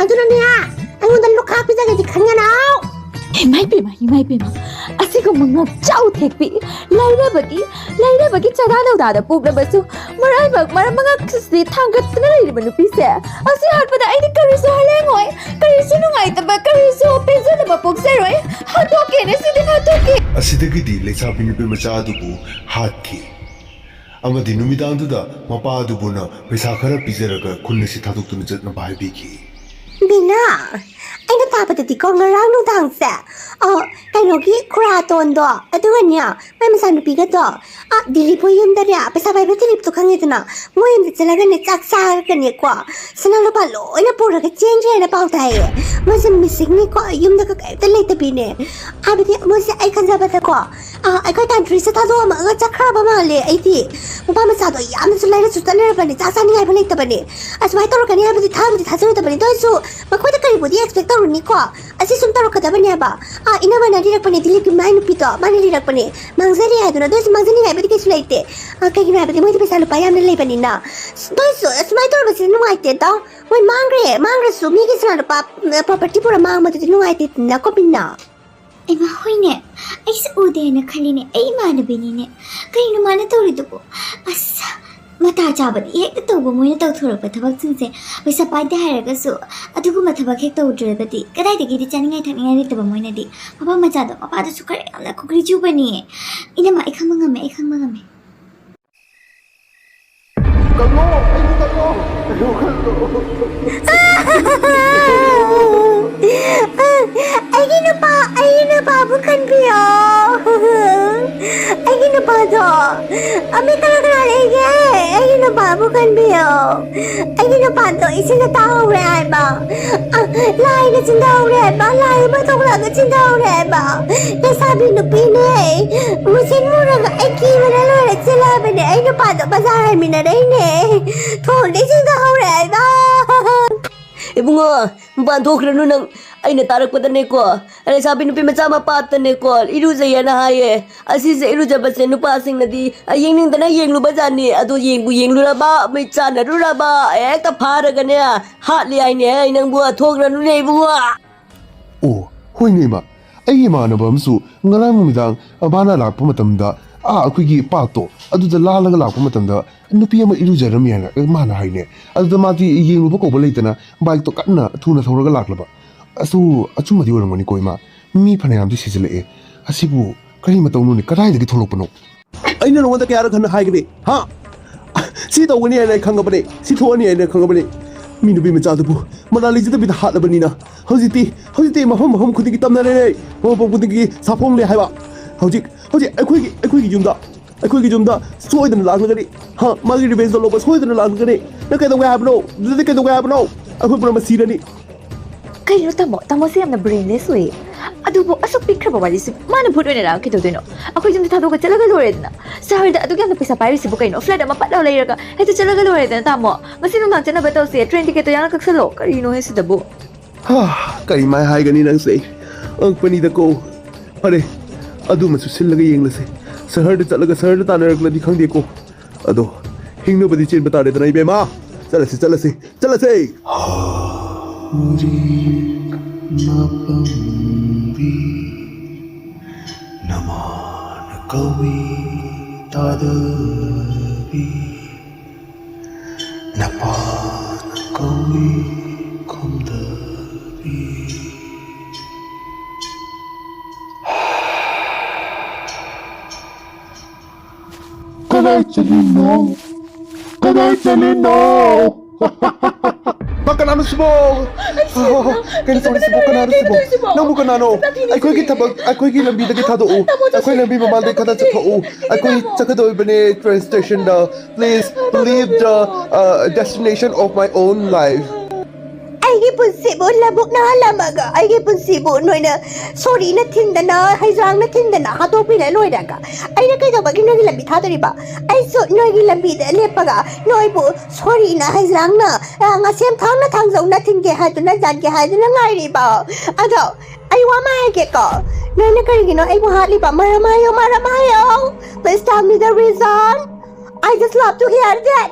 ꯑꯗꯨꯅꯅꯦ, ꯑꯩꯉꯣꯟꯗ ꯂꯨꯈꯥ ꯄꯤꯖꯒꯦꯗꯤ ꯈꯟꯒꯅꯨ꯫ ꯏꯃꯥꯏ ꯄꯦꯝꯃ, ꯏꯃꯥꯏ ꯄꯦꯝꯃ, ꯑꯁꯤꯒꯨꯝꯕ ꯉꯥꯛꯆꯥꯎ ꯊꯦꯛꯄꯤ, ꯂꯥꯏꯔꯕꯒꯤ, ꯂꯥꯏꯔꯕꯒꯤ ꯆꯥꯗꯥ ꯅꯧꯗꯥꯗ ꯄꯣꯛꯂꯕꯁꯨ ꯃꯔꯥꯏꯕꯛ ꯃꯔꯝ ꯃꯉꯛꯁꯤ ꯊꯥꯡꯒꯠꯇꯨꯅ ꯂꯩꯔꯤꯕ ꯅꯨꯄꯤꯁꯦ, ꯑꯁꯤ ꯍꯥꯠꯄꯗ ꯑꯩꯗꯤ ꯀꯔꯤꯁꯨ ꯍꯥꯏꯔꯝꯃꯣꯏ, ꯀꯔꯤꯁꯨ ꯅꯨꯡꯉꯥꯏꯇꯕ, ꯀꯔꯤꯁꯨ ꯄꯦꯟꯖꯗꯕ ꯄꯣꯛꯆꯔꯣꯏ꯫ ꯍꯥꯠꯇꯣꯛꯀꯦꯅ ꯁꯤꯗꯤ ꯍꯥꯠꯇꯣꯛꯀꯦ꯫ ꯑꯁꯤꯗꯒꯤꯗꯤ ꯂꯩꯁꯥꯕꯤ ꯅꯨꯄꯤ ꯃꯆꯥ ꯑꯗꯨꯕꯨ ꯍꯥꯠꯈꯤ꯫ ꯑꯃꯗꯤ ꯅꯨꯃꯤꯗꯥꯡꯗꯨꯗ ꯃꯄꯥ ꯑꯗꯨꯕꯨꯅ ꯄꯩꯁꯥ ꯈꯔ ꯄꯤꯖꯔꯒ ꯈꯨꯟ ꯑꯁꯤ ꯊꯥꯗꯣꯛꯇꯨꯅ ꯆꯠꯅꯕ ꯍꯥꯏꯕꯤꯈꯤ꯫ ꯕꯤꯅꯥ, ꯑꯩꯅ ꯇꯥꯕꯗꯗꯤꯀꯣ, ꯉꯔꯥꯡ ꯅꯨꯡꯗꯥꯡꯁꯦ, ꯑ, ꯀꯩꯅꯣꯒꯤ ꯈꯨꯔꯥꯇꯣꯟꯗꯣ, ꯑꯗꯨꯒꯅꯦ, ꯃꯥꯏ ꯃꯆꯥꯅꯨꯄꯤꯒꯗꯣ, ꯑ, ꯗꯤꯂꯤꯞ ꯍꯣꯏ ꯌꯨꯝꯗꯅꯦ, ꯄꯩꯁꯥ ꯄꯥꯏꯕ ꯗꯤꯂꯤꯞꯇꯣ ꯈꯪꯉꯦꯗꯅ, ꯃꯣꯏ ꯌꯨꯝꯗ ꯆꯠꯂꯒꯅꯦ, ꯆꯥꯛ ꯆꯥꯔꯒꯅꯦꯀꯣ, ꯁꯅꯥ ꯂꯨꯄꯥ ꯂꯣꯏꯅ ꯄꯨꯔꯒ ꯆꯦꯟꯈ꯭ꯔꯦꯅ ꯄꯥꯎ ꯇꯥꯏꯌꯦ꯫ ꯃꯣꯏꯁꯦ ꯃꯤꯁꯤꯡꯅꯤꯀꯣ, ꯌꯨꯝꯗꯒ ꯀꯔꯤꯝꯇ ꯂꯩꯇꯕꯤꯅꯦ꯫ ꯍꯥꯏꯕꯗꯤ ꯃꯣꯏꯁꯦ, ꯑꯩ ꯈꯟꯖꯕꯗꯀꯣ, ꯑ, ꯑꯩꯈꯣꯏ ꯀꯟꯇ꯭ꯔꯤꯁꯦ ꯊꯥꯗꯣꯛꯑꯝꯃꯒ ꯆꯠꯈ꯭ꯔꯕ ꯃꯥꯜꯂꯦ꯫ ꯑꯩꯗꯤ ꯃꯄꯥ ꯃꯆꯥꯗꯣ ꯌꯥꯝꯅꯁꯨ ꯂꯥꯏꯔꯁꯨ ꯆꯠꯅꯔꯕꯅꯦ, ꯆꯥꯛ ꯆꯥꯅꯤꯡꯉꯥꯏꯕꯨ ꯂꯩꯇꯕꯅꯦ꯫ ꯑꯁꯨꯃꯥꯏꯅ ꯇꯧꯔꯛꯀꯅꯤ ꯍꯥꯏꯕꯗꯤ ꯊꯥꯕꯨꯗꯤ ꯊꯥꯖꯔꯨꯗꯕꯅꯦ, ꯑꯗꯨ ꯑꯣꯏꯔꯁꯨ ꯃꯈꯣꯏꯗ ꯀꯔꯤꯕꯨꯗꯤ expect ꯇꯧꯔꯨꯅꯤꯀꯣ? ꯑꯁꯤ ꯁꯨꯝ ꯇꯧꯔꯛꯀꯗꯕꯅꯦꯕ꯫ ꯑꯥ, ꯏꯅꯝꯃꯅ ꯂꯤꯔꯛꯄꯅꯦ, ꯗꯤꯂꯤꯞꯀꯤ ꯃꯥꯏ ꯅꯨꯄꯤꯗꯣ, ꯃꯥꯅ ꯂꯤꯔꯛꯄꯅꯦ꯫ ꯃꯥꯡꯖꯔꯦ ꯍꯥꯏꯗꯨꯅ, ꯑꯗꯨ ꯑꯣꯏꯔꯁꯨ ꯃꯥꯡꯖꯅꯤꯡꯉꯥꯏꯕꯨꯗꯤ ꯀꯩꯁꯨ ꯂꯩꯇꯦ꯫ ꯑꯥ, ꯀꯩꯒꯤꯅꯣ ꯍꯥꯏꯕꯗꯤ ꯃꯣꯏꯗꯤ ꯄꯩꯁꯥ ꯂꯨꯄꯥ ꯌꯥꯝꯅ ꯂꯩꯕꯅꯤꯅ꯫ ꯑꯗꯨ ꯑꯣꯏꯔꯁꯨ ꯑꯁꯨꯃꯥꯏꯅ ꯇꯧꯔꯕꯁꯤꯗꯤ ꯅꯨꯡꯉꯥꯏꯇꯦꯗꯣ꯫ ꯃꯣꯏ ꯃꯥꯡꯈ꯭ꯔꯦ, ꯃꯥꯡꯈ꯭ꯔꯁꯨ ꯃꯤꯒꯤ ꯁꯅꯥ ꯂꯨꯄꯥ, ꯎꯝ, property ꯄꯨꯔ ꯃꯥꯡꯕꯗꯨꯗꯤ ꯅꯨꯡꯉꯥꯏꯇꯦꯗꯅꯀꯣ, ꯕꯤꯅꯥ꯫ ꯏꯃꯥ, ꯍꯣꯏꯅꯦ, ꯑꯩꯁꯨ ꯎꯗꯦꯅ ꯈꯜꯂꯤꯅꯦ, ꯑꯩ ꯏꯃꯥꯟꯅꯕꯤꯅꯤꯅꯦ꯫ ꯀꯩꯅꯣ ꯃꯥꯅ ꯇꯧꯔꯤꯗꯨꯕꯨ? ꯑꯁ, ꯃꯇꯥ ꯆꯥꯕꯗꯤ ꯍꯦꯛꯇ ꯇꯧꯕ ꯃꯣꯏꯅ ꯇꯧꯊꯣꯔꯛꯄ ꯊꯕꯛꯁꯤꯡꯁꯦ꯫ ꯄꯩꯁꯥ ꯄꯥꯏꯗꯦ ꯍꯥꯏꯔꯒꯁꯨ ꯑꯗꯨꯒꯨꯝꯕ ꯊꯕꯛ ꯍꯦꯛ ꯇꯧꯗ꯭ꯔꯒꯗꯤ ꯀꯗꯥꯏꯗꯒꯤꯗꯤ ꯆꯥꯅꯤꯡꯉꯥꯏ ꯊꯛꯅꯤꯡꯉꯥꯏ ꯂꯩꯇꯕ ꯃꯣꯏꯅꯗꯤ꯫ ꯃꯄꯥ ꯃꯆꯥꯗꯣ, ꯃꯄꯥꯗꯨꯁꯨ ꯈꯔ ꯌꯥꯝꯅ ꯈꯨꯒ꯭ꯔꯤ ꯆꯨꯕꯅꯤ꯫ ꯏꯅꯝꯃ, ꯑꯩ ꯈꯪꯕ ꯉꯝꯃꯦ, ꯑꯩ ꯈꯪꯕ ꯉꯝꯃꯦ꯫ ꯀꯜꯂꯣ, ꯑꯩꯕꯨ ꯀꯜꯂꯣ, ꯑꯩꯕꯨ ꯀꯜꯂꯣ꯫ ꯑꯩꯒꯤ ꯅꯨꯄꯥ, ꯑꯩꯒꯤ ꯅꯨꯄꯥꯕꯨ ꯀꯟꯕꯤꯌꯣ꯫ ꯑꯩꯒꯤ ꯅꯨꯄꯥꯗꯣ, ꯑꯃꯤ ꯀꯅꯥ ꯀꯅꯥ ꯂꯩꯒꯦ? ꯑꯩꯒꯤ ꯅꯨꯄꯥꯕꯨ ꯀꯟꯕꯤꯌꯣ꯫ ꯑꯩꯒꯤ ꯅꯨꯄꯥꯗꯣ ꯏꯁꯤꯡꯗ ꯇꯥꯍꯧꯔꯦ ꯍꯥꯏꯕ꯫ ꯑ, ꯂꯥꯏꯅ ꯆꯤꯟꯊꯍꯧꯔꯦ ꯍꯥꯏꯕ, ꯂꯥꯏ ꯑꯃ ꯊꯣꯛꯂꯛꯑꯒ ꯆꯤꯟꯊꯍꯧꯔꯦ ꯍꯥꯏꯕ꯫ ꯂꯩꯁꯥꯕꯤ ꯅꯨꯄꯤꯅꯦ꯫ ꯃꯨꯁꯤꯟ ꯃꯨꯔꯒ ꯑꯩ ꯀꯤꯕꯅ ꯂꯣꯏꯔꯦ, ꯆꯦꯜꯂꯛꯑꯕꯅꯦ꯫ ꯑꯩ ꯅꯨꯄꯥꯗꯣ ꯕꯖꯥꯔ ꯍꯥꯏꯃꯤꯟꯅꯔꯛꯏꯅꯦ꯫ ꯊꯣꯡꯗꯩ ꯆꯤꯟꯊꯍꯧꯔꯦ ꯍꯥꯏꯕ꯫ ꯏꯕꯨꯡꯉꯣ, ꯃꯄꯥꯟ ꯊꯣꯛꯈ꯭ꯔꯅꯨ ꯅꯪ꯫ ꯑꯩꯅ ꯇꯥꯔꯛꯄꯗꯅꯦꯀꯣ, ꯂꯩꯁꯥꯕꯤ ꯅꯨꯄꯤ ꯃꯆꯥ ꯑꯃ ꯄꯥꯠꯇꯅꯦꯀꯣ, ꯏꯔꯨꯖꯩꯌꯦꯅ ꯍꯥꯏꯌꯦ꯫ ꯑꯁꯤꯁꯦ ꯏꯔꯨꯖꯕꯁꯦ ꯅꯨꯄꯥꯁꯤꯡꯅꯗꯤ ꯌꯦꯡꯅꯤꯡꯗꯅ ꯌꯦꯡꯂꯨꯕꯖꯥꯠꯅꯤ꯫ ꯑꯗꯨ ꯌꯦꯡꯕꯨ ꯌꯦꯡꯂꯨꯔꯕ, ꯃꯤꯠ ꯆꯥꯟꯅꯔꯨꯔꯕ, ꯍꯦꯛꯇ ꯐꯥꯔꯒꯅꯦ ꯍꯥꯠꯂꯤ ꯍꯥꯏꯅꯦ꯫ ꯑꯩ ꯅꯪꯕꯨ ꯊꯣꯛꯈ꯭ꯔꯅꯨꯅꯦ ꯏꯕꯨꯡꯉꯣ꯫ ꯑꯣ, ꯍꯣꯏꯅꯦ ꯏꯃꯥ, ꯑꯩꯒꯤ ꯏꯃꯥꯟꯅꯕ ꯑꯃꯁꯨ ꯉꯔꯥꯡ ꯅꯨꯃꯤꯗꯥꯡ ꯃꯥꯅ ꯂꯥꯛꯄ ꯃꯇꯝꯗ, ꯑꯥ, ꯑꯩꯈꯣꯏꯒꯤ ꯄꯥꯠꯇꯣ ꯑꯗꯨꯗ ꯂꯥꯜꯂꯒ ꯂꯥꯛꯄ ꯃꯇꯝꯗ ꯅꯨꯄꯤ ꯑꯃ ꯏꯔꯨꯖꯔꯝꯃꯤ ꯍꯥꯏꯅ ꯃꯥꯅ ꯍꯥꯏꯅꯦ꯫ ꯑꯗꯨꯗ ꯃꯥꯗꯤ ꯌꯦꯡꯂꯨꯕ ꯀꯧꯕ ꯂꯩꯇꯅ ꯕꯥꯏꯛꯇꯣ ꯀꯟꯅ ꯊꯨꯅ ꯊꯧꯔꯒ ꯂꯥꯛꯂꯕ꯫ ꯑꯁꯨ, ꯑꯆꯨꯝꯕꯗꯤ ꯑꯣꯏꯔꯝꯒꯅꯤꯀꯣ ꯏꯃꯥ, ꯃꯤ ꯐꯅꯌꯥꯝꯗꯤ ꯁꯤꯖꯤꯜꯂꯛꯑꯦ꯫ ꯑꯁꯤꯕꯨ ꯀꯔꯤ ꯃꯇꯧꯅꯣꯅꯦ, ꯀꯗꯥꯏꯗꯒꯤ ꯊꯣꯛꯂꯛꯄꯅꯣ? ꯑꯩꯅ ꯅꯉꯣꯟꯗ ꯀꯌꯥꯔꯛ ꯍꯟꯅ ꯍꯥꯏꯒꯅꯤ, ꯍꯥ? ꯁꯤ ꯇꯧꯒꯅꯤ ꯍꯥꯏꯅ ꯑꯩ ꯈꯪꯉꯕꯅꯦ, ꯁꯤ ꯊꯣꯛꯑꯅꯤ ꯍꯥꯏꯅ ꯈꯪꯉꯕꯅꯦ꯫ ꯃꯤ ꯅꯨꯄꯤ ꯃꯆꯥꯗꯨꯕꯨ ꯃꯅꯥ ꯂꯩꯖꯗꯕꯤꯗ ꯍꯥꯠꯂꯕꯅꯤꯅ ꯍꯧꯖꯤꯛꯇꯤ, ꯍꯧꯖꯤꯛꯇꯤ ꯃꯐꯝ ꯃꯐꯝ ꯈꯨꯗꯤꯡꯒꯤ ꯇꯝꯅꯔꯦ, ꯃꯐꯝ ꯃꯐꯝ ꯈꯨꯗꯤꯡꯒꯤ ꯁꯥꯐꯣꯡꯂꯦ ꯍꯥꯏꯕ꯫ ꯍꯧꯖꯤꯛ, ꯍꯧꯖꯤꯛ ꯑꯩꯈꯣꯏꯒꯤ, ꯑꯩꯈꯣꯏꯒꯤ ꯌꯨꯝꯗ, ꯑꯩꯈꯣꯏꯒꯤ ꯌꯨꯝꯗ ꯁꯣꯏꯗꯅ ꯂꯥꯛꯂꯒꯅꯤ, ꯍꯥ? ꯃꯥꯒꯤ revenge ꯂꯧꯕ ꯁꯣꯏꯗꯅ ꯂꯥꯛꯂꯒꯅꯤ꯫ ꯅꯪ ꯀꯩꯗꯧꯒꯦ ꯍꯥꯏꯕꯅꯣ? ꯑꯗꯨꯗꯤ ꯀꯩꯗꯧꯒꯦ ꯍꯥꯏꯕꯅꯣ? ꯑꯩꯈꯣꯏ ꯄꯨꯝꯅꯃꯛ ꯁꯤꯔꯅꯤ꯫ ꯀꯩꯅꯣ ꯇꯥꯃꯣ? ꯇꯥꯃꯣꯁꯦ ꯌꯥꯝꯅ brainless ꯑꯣꯏꯌꯦ꯫ ꯑꯗꯨꯕꯨ ꯑꯁꯨꯛ ꯄꯤꯛꯈ꯭ꯔꯕ ꯋꯥꯔꯤꯁꯤꯕꯨ ꯃꯥꯅ ꯚꯨꯠ ꯑꯣꯏꯅ ꯂꯥꯛꯑꯒ ꯀꯩꯗꯧꯗꯣꯏꯅꯣ? ꯑꯩꯈꯣꯏ ꯌꯨꯝꯗ ꯊꯥꯗꯣꯛꯑꯒ ꯆꯠꯂꯒ ꯂꯣꯏꯔꯦꯗꯅ꯫ ꯁꯍꯔꯗ ꯑꯗꯨꯛ ꯌꯥꯝꯅ ꯄꯩꯁꯥ ꯄꯥꯏꯔꯤꯁꯤꯕꯨ ꯀꯩꯅꯣ? Flight ꯑꯃ ꯄꯠ ꯂꯥꯎ ꯂꯩꯔꯒ ꯍꯦꯛꯇ ꯆꯠꯂꯒ ꯂꯣꯏꯔꯦꯗꯅ ꯇꯥꯃꯣ꯫ ꯉꯁꯤ ꯅꯨꯡꯗꯥꯡ ꯆꯠꯅꯕ ꯇꯧꯁꯦ, train ticketꯇꯣ ꯌꯥꯅ ꯀꯛꯁꯜꯂꯣ꯫ ꯀꯔꯤꯅꯣꯍꯦ ꯁꯤꯗꯕꯨ? ꯍꯥ, ꯀꯔꯤ ꯃꯥꯏ ꯍꯥꯏꯒꯅꯤ ꯅꯪꯁꯦ? ꯑꯉꯛꯄꯅꯤꯗꯀꯣ꯫ ꯐꯔꯦ, ꯑꯗꯨꯃꯁꯨ ꯁꯤꯜꯂꯒ ꯌꯦꯡꯂꯁꯦ꯫ ꯁꯍꯔꯗ ꯆꯠꯂꯒ ꯁꯍꯔꯗ ꯇꯥꯟꯅꯔꯛꯂꯗꯤ ꯈꯪꯗꯦꯀꯣ꯫ ꯑꯗꯣ ꯍꯤꯡꯅꯕꯗꯤ ꯆꯦꯟꯕ ꯇꯥꯔꯦꯗꯅ ꯏꯕꯦꯝꯃ꯫ ꯆꯠꯂꯁꯤ, ꯆꯠꯂꯁꯤ, ꯆꯠꯂꯁꯦ꯫ ꯎꯔꯤꯛ ꯃꯄꯪꯕꯤ ꯅꯃꯥꯅ ꯀꯧꯏ ꯇꯥꯗꯕꯤ, ꯅꯄꯥꯅ ꯀꯧꯏ ꯈꯨꯝꯗꯕꯤ꯫ ꯀꯗꯥꯏ ꯆꯠꯂꯤꯅꯣ? ꯀꯗꯥꯏ ꯆꯠꯂꯤꯅꯣ? ꯃꯥ ꯀꯅꯥꯅꯣ ꯁꯤꯕꯣ? ꯀꯩꯅꯣ ꯇꯧꯔꯤꯁꯤꯕꯣ? ꯀꯅꯥꯅꯣ ꯁꯤꯕꯣ? ꯅꯪꯕꯨ ꯀꯅꯥꯅꯣ? ꯑꯩꯈꯣꯏꯒꯤ ꯊꯕꯛ, ꯑꯩꯈꯣꯏꯒꯤ ꯂꯝꯕꯤꯗꯒꯤ ꯊꯥꯗꯣꯛꯎ꯫ ꯑꯩꯈꯣꯏ ꯂꯝꯕꯤ ꯃꯃꯥꯡꯗꯒꯤ ꯈꯔ ꯆꯠꯊꯣꯛꯎ꯫ ꯑꯩꯈꯣꯏ ꯆꯠꯀꯗꯧꯔꯤꯕꯅꯦ train stationꯗ꯫ Please leave the, uh, destination of my own life. ꯑꯩꯒꯤ ꯄꯨꯟꯁꯤꯕꯨ ꯂꯧꯕꯨꯛꯅ ꯍꯜꯂꯝꯃꯒ, ꯑꯩꯒꯤ ꯄꯨꯟꯁꯤꯕꯨ ꯅꯣꯏꯅ ꯁꯣꯔꯤꯅ ꯊꯤꯟꯗꯅ, ꯍꯩꯖ꯭ꯔꯥꯡꯅ ꯊꯤꯟꯗꯅ ꯍꯥꯠꯇꯣꯛꯄꯤꯔ ꯂꯣꯏꯔꯒ, ꯑꯩꯅ ꯀꯩꯗꯧꯕꯒꯤ ꯅꯣꯏꯒꯤ ꯂꯝꯕꯤ ꯊꯥꯗꯣꯔꯤꯕ? ꯑꯩꯁꯨ ꯅꯣꯏꯒꯤ ꯂꯝꯕꯤꯗ ꯂꯦꯞꯄꯒ ꯅꯣꯏꯕꯨ ꯁꯣꯔꯤꯅ, ꯍꯩꯖ꯭ꯔꯥꯡꯅ, ꯑ, ꯉꯁꯦꯝ ꯊꯥꯡꯅ ꯊꯥꯡꯖꯧꯅ ꯊꯤꯟꯒꯦ ꯍꯥꯏꯗꯨꯅ, ꯌꯥꯟꯒꯦ ꯍꯥꯏꯗꯨꯅ ꯉꯥꯏꯔꯤꯕ꯫ ꯑꯗꯣ ꯑꯩ ꯋꯥ ꯑꯃ ꯍꯥꯏꯒꯦꯀꯣ, ꯅꯣꯏꯅ ꯀꯔꯤꯒꯤꯅꯣ ꯑꯩꯕꯨ ꯍꯥꯠꯂꯤꯕ? ꯃꯔꯝ ꯍꯥꯏꯌꯣ, ꯃꯔꯝ ꯍꯥꯏꯌꯣ꯫ Please tell me the reason. I just love to hear that.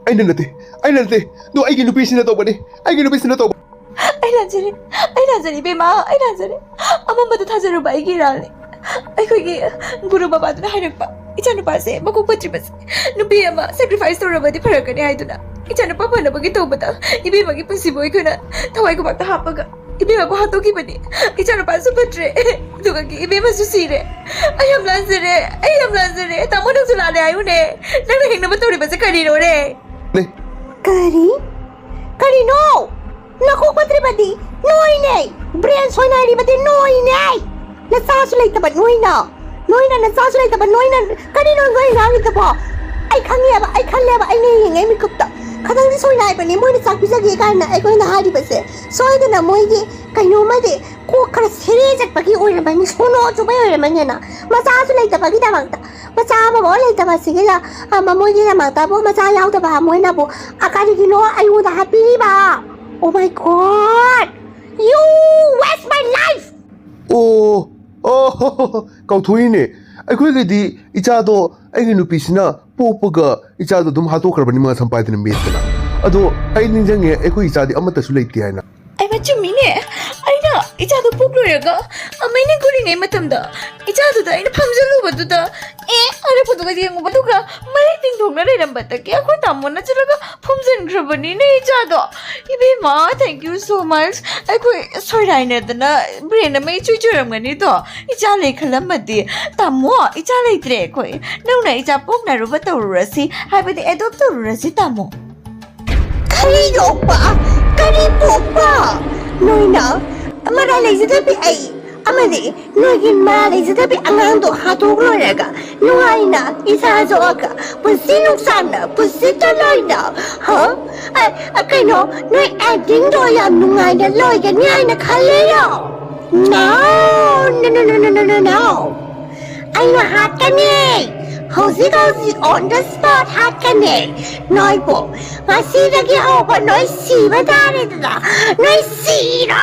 ꯑꯩꯅ ꯅꯠꯇꯦ, ꯑꯩꯅ ꯅꯠꯇꯦ, ꯑꯗꯣ ꯑꯩꯒꯤ ꯅꯨꯄꯤꯁꯤꯅ ꯇꯧꯕꯅꯤ, ꯑꯩꯒꯤ ꯅꯨꯄꯤꯁꯤꯅ ꯇꯧꯕ꯫ ꯑꯩ ꯂꯥꯟꯖꯔꯦ, ꯑꯩ ꯂꯥꯟꯖꯔꯦ ꯏꯕꯦꯝꯃ, ꯑꯩ ꯂꯥꯟꯖꯔꯦ꯫ ꯑꯃꯝꯕꯗ ꯊꯥꯖꯔꯨꯕ ꯑꯩꯒꯤ ꯏꯔꯥꯜꯅꯤ꯫ ꯑꯩꯈꯣꯏꯒꯤ ꯒꯨꯔꯨ ꯕꯕꯥꯗꯨꯅ ꯍꯥꯏꯔꯛꯄ, "ꯏꯆꯥꯅꯨꯄꯥꯁꯦ ꯃꯀꯣꯛ ꯐꯠꯇ꯭ꯔꯤꯕꯁꯦ ꯅꯨꯄꯤ ꯑꯃ sacrifice ꯇꯧꯔꯕꯗꯤ ꯐꯔꯛꯀꯅꯤ" ꯍꯥꯏꯗꯨꯅ, ꯏꯆꯥꯅꯨꯄꯥ ꯐꯅꯕꯒꯤ ꯇꯧꯕꯗ ꯏꯕꯦꯝꯃꯒꯤ ꯄꯨꯟꯁꯤꯕꯨ ꯑꯩꯈꯣꯏꯅ ꯊꯋꯥꯏ ꯈꯨꯕꯥꯛꯇ ꯍꯥꯞꯄꯒ ꯏꯕꯦꯝꯃꯕꯨ ꯍꯥꯠꯇꯣꯛꯈꯤꯕꯅꯤ꯫ ꯏꯆꯥꯅꯨꯄꯥꯁꯨ ꯐꯠꯇ꯭ꯔꯦ, ꯑꯗꯨꯒ ꯏꯕꯦꯝꯃꯁꯨ ꯁꯤꯔꯦ꯫ ꯑꯩ ꯌꯥꯝ ꯂꯥꯟꯖꯔꯦ, ꯑꯩ ꯌꯥꯝ ꯂꯥꯟꯖꯔꯦ꯫ ꯇꯥꯃꯣ, ꯅꯪꯁꯨ ꯂꯥꯜꯂꯦ ꯍꯥꯏꯌꯨꯅꯦ꯫ ꯅꯪꯅ ꯍꯤꯡꯅꯕ ꯇꯧꯔꯤꯕꯁꯦ ꯀꯔꯤꯅꯣꯅꯦ? ꯅꯦ꯫ ꯀꯔꯤ? ꯀꯔꯤꯅꯣ? ꯅꯀꯣꯛ ꯐꯠꯇ꯭ꯔꯤꯕꯗꯤ ꯅꯣꯏꯅꯦ! Brain ꯁꯣꯏꯅꯥꯏꯔꯤꯕꯗꯤ ꯅꯣꯏꯅꯦ! ꯅꯆꯥꯁꯨ ꯂꯩꯇꯕ ꯅꯣꯏꯅ! ꯅꯣꯏꯅ ꯅꯆꯥꯁꯨ ꯂꯩꯇꯕ ꯅꯣꯏꯅ! ꯀꯔꯤꯅꯣ ꯅꯣꯏ ꯉꯥꯡꯉꯤꯗꯨꯕꯣ? ꯑꯩ ꯈꯪꯉꯦꯕ, ꯑꯩ ꯈꯜꯂꯦꯕ, ꯑꯩꯅ ꯌꯦꯡꯉꯦ ꯃꯤꯀꯨꯞꯇ꯫ ꯈꯇꯪꯗꯤ ꯁꯣꯏꯅꯥꯏꯕꯅꯤ ꯃꯣꯏꯅ ꯆꯥꯛ ꯄꯤꯖꯒꯦ ꯀꯥꯏꯅ ꯑꯩꯈꯣꯏꯅ ꯍꯥꯏꯔꯤꯕꯁꯦ꯫ ꯁꯣꯏꯗꯅ ꯃꯣꯏꯒꯤ ꯀꯩꯅꯣꯝꯃꯗꯤ ꯀꯣꯛ ꯈꯔ ꯁꯦꯔꯦ ꯆꯠꯄꯒꯤ ꯑꯣꯏꯔꯝꯃꯅꯤ꯫ ꯁꯣꯅꯣ ꯆꯨꯕꯩ ꯑꯣꯏꯔꯝꯃꯅꯤꯅ꯫ ꯃꯆꯥꯁꯨ ꯂꯩꯇꯕꯒꯤꯗꯃꯛꯇ, ꯃꯆꯥ ꯑꯃꯐꯥꯎ ꯂꯩꯇꯕ ꯑꯁꯤꯒꯤ ꯂ-, ꯑꯃ ꯃꯣꯏꯒꯤꯗꯃꯛꯇꯕꯨ ꯃꯆꯥ ꯌꯥꯎꯗꯕ ꯃꯣꯏꯅꯕꯨ, ꯑ, ꯀꯔꯤꯒꯤꯅꯣ ꯑꯩꯉꯣꯟꯗ ꯍꯥꯠꯄꯤꯔꯤꯕ? Oh my God! You waste my life! ꯑꯣ, ꯑꯣ, ꯀꯥꯎꯊꯣꯛꯏꯅꯦ꯫ ꯑꯩꯈꯣꯏꯒꯤꯗꯤ ꯏꯆꯥꯗꯣ ꯑꯩꯒꯤ ꯅꯨꯄꯤꯁꯤꯅ ꯄꯣꯛꯄꯒ ꯏꯆꯥꯗꯣ ꯑꯗꯨꯝ ꯍꯥꯠꯇꯣꯛꯈ꯭ꯔꯕꯅꯤ, ꯃꯥ ꯁꯝꯄꯥꯏꯗꯅ ꯃꯦꯠꯇꯅ꯫ ꯑꯗꯣ ꯑꯩ ꯅꯤꯡꯁꯤꯡꯉꯦ, ꯑꯩꯈꯣꯏ ꯏꯆꯥꯗꯤ ꯑꯃꯠꯇꯁꯨ ꯂꯩꯇꯦ ꯍꯥꯏꯅ꯫ ꯑꯩꯃ, ꯆꯨꯝꯃꯤꯅꯦ꯫ ꯑꯩꯅ ꯏꯆꯥꯗꯣ ꯄꯣꯛ ꯂꯣꯏꯔꯒ ꯑꯃꯩꯅ ꯒꯨꯔꯤꯉꯩ ꯃꯇꯝꯗ ꯏꯆꯥꯗꯨꯗ ꯑꯩꯅ ꯐꯝꯖꯜꯂꯨꯕꯗꯨꯗ, ꯑꯦ, ꯍꯥꯏꯔꯛꯄꯗꯨꯒ ꯌꯦꯡꯉꯨꯕꯗꯨꯒ ꯃꯔꯩ ꯇꯤꯡꯊꯣꯛꯅ ꯂꯩꯔꯝꯕꯗꯒꯤ ꯑꯩꯈꯣꯏ ꯇꯥꯃꯣꯅ ꯆꯠꯂꯒ ꯐꯨꯝꯖꯤꯟꯈ꯭ꯔꯕꯅꯤꯅꯦ ꯏꯆꯥꯗꯣ꯫ ꯏꯕꯦꯝꯃ, thank you so much꯫ ꯑꯩꯈꯣꯏ ꯁꯣꯏꯔꯥꯏꯅꯗꯅ brain ꯑꯃ ꯏꯆꯨꯏ ꯆꯨꯔꯝꯒꯅꯤꯗꯣ꯫ ꯏꯆꯥ ꯂꯩ ꯈꯜꯂꯝꯃꯗꯤ꯫ ꯇꯥꯃꯣ, ꯏꯆꯥ ꯂꯩꯇ꯭ꯔꯦ ꯑꯩꯈꯣꯏ꯫ ꯅꯧꯅ ꯏꯆꯥ ꯄꯣꯛꯅꯔꯨꯕ ꯇꯧꯔꯨꯔꯁꯤ, ꯍꯥꯏꯕꯗꯤ adopt ꯇꯧꯔꯨꯔꯁꯤ, ꯇꯥꯃꯣ꯫ ꯀꯔꯤ ꯌꯣꯛꯄ? ꯀꯔꯤ ꯄꯣꯛꯄ? ꯅꯣꯏꯅ ꯃꯔꯥꯜ ꯂꯩꯖꯗꯕꯤ ꯑꯩ ꯃꯗꯤ ꯅꯣꯏꯒꯤ ꯃꯥ ꯂꯩꯖꯗꯕꯤ ꯑꯉꯥꯡꯗꯣ ꯍꯥꯠꯇꯣꯛ ꯂꯣꯏꯔꯒ ꯅꯨꯡꯉꯥꯏꯅ ꯏꯁꯥ ꯁꯣꯛꯑꯒ ꯄꯨꯟꯁꯤ ꯅꯨꯡꯁꯥꯡꯅ ꯄꯨꯟꯁꯤ ꯆꯨꯞꯂꯣꯏꯅ, ꯍ? ꯑ, ꯑ, ꯀꯩꯅꯣ, ꯅꯣꯏ ꯑꯦꯛꯇꯤꯡꯗꯣ ꯌꯥꯝ ꯅꯨꯡꯉꯥꯏꯅ ꯂꯣꯏꯒꯅꯤ ꯍꯥꯏꯅ ꯈꯜꯂꯤꯔꯣ? No, no, no, no, no, no, no, no. ꯑꯩꯅ ꯍꯥꯠꯀꯅꯤ꯫ ꯍꯧꯖꯤꯛ ꯍꯧꯖꯤꯛ on the spot ꯍꯥꯠꯀꯅꯤ꯫ ꯅꯣꯏꯕꯨ ꯉꯁꯤꯗꯒꯤ ꯍꯧꯕ ꯅꯣꯏ ꯁꯤꯕ ꯇꯥꯔꯦꯗꯅ꯫ ꯅꯣꯏ ꯁꯤꯔꯣ!